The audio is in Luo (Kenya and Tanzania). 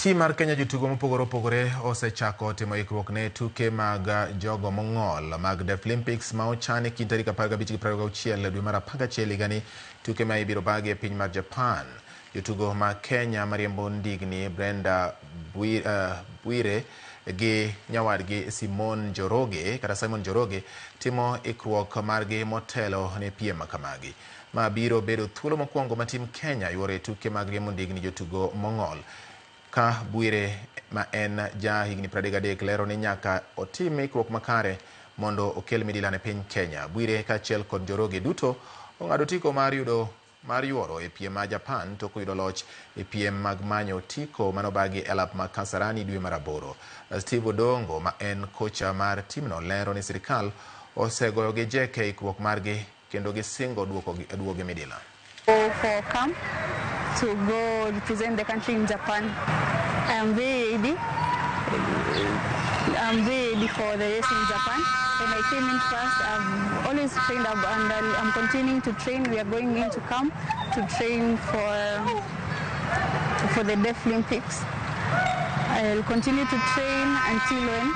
Tim mar Kenya jotugo mopogore opogore osechako timo ikruok ne tuke mag jogo mong'ol mag Deaflympics ma ochan e kind tarik 15 gi 26 dwe mar 11 higani, tuke ma ibiro bagi e piny mar Japan. Jotugo ma Kenya mariembo ndigni Brenda Bwire gi nyawadgi Simon Njoroge kata Simon Njoroge timo ikruok margi motelo ne piem makamagi. Ma biro bedo thuolo mokwongo ma tim Kenya yuoro e tuke mag riembo ndigni jotugo mong'ol. Ka Bwire ma en ja higni 33 lero ni nyaka otim ikruok makare mondo okel midila ne piny Kenya. Bwire kaachiel kod Njoroge duto ong'ado otiko mar yudo mar yuoro e piem ma Japan tok yudo loch e piem mag manyo otiko manobagi e alap ma Kasarani dwe mar aboro. Steve Odongo ma en kocha mar timno lero ni sirikal osegoyogi jek e ikruok margi kendo gisingo duogo midila. For camp to go represent the country in Japan. I am very ready. I'm very ready for the race in Japan. And I came in first. I've always trained up and I'm continuing to train. We are going into camp to train for the Deaflympics. I'll continue to train until when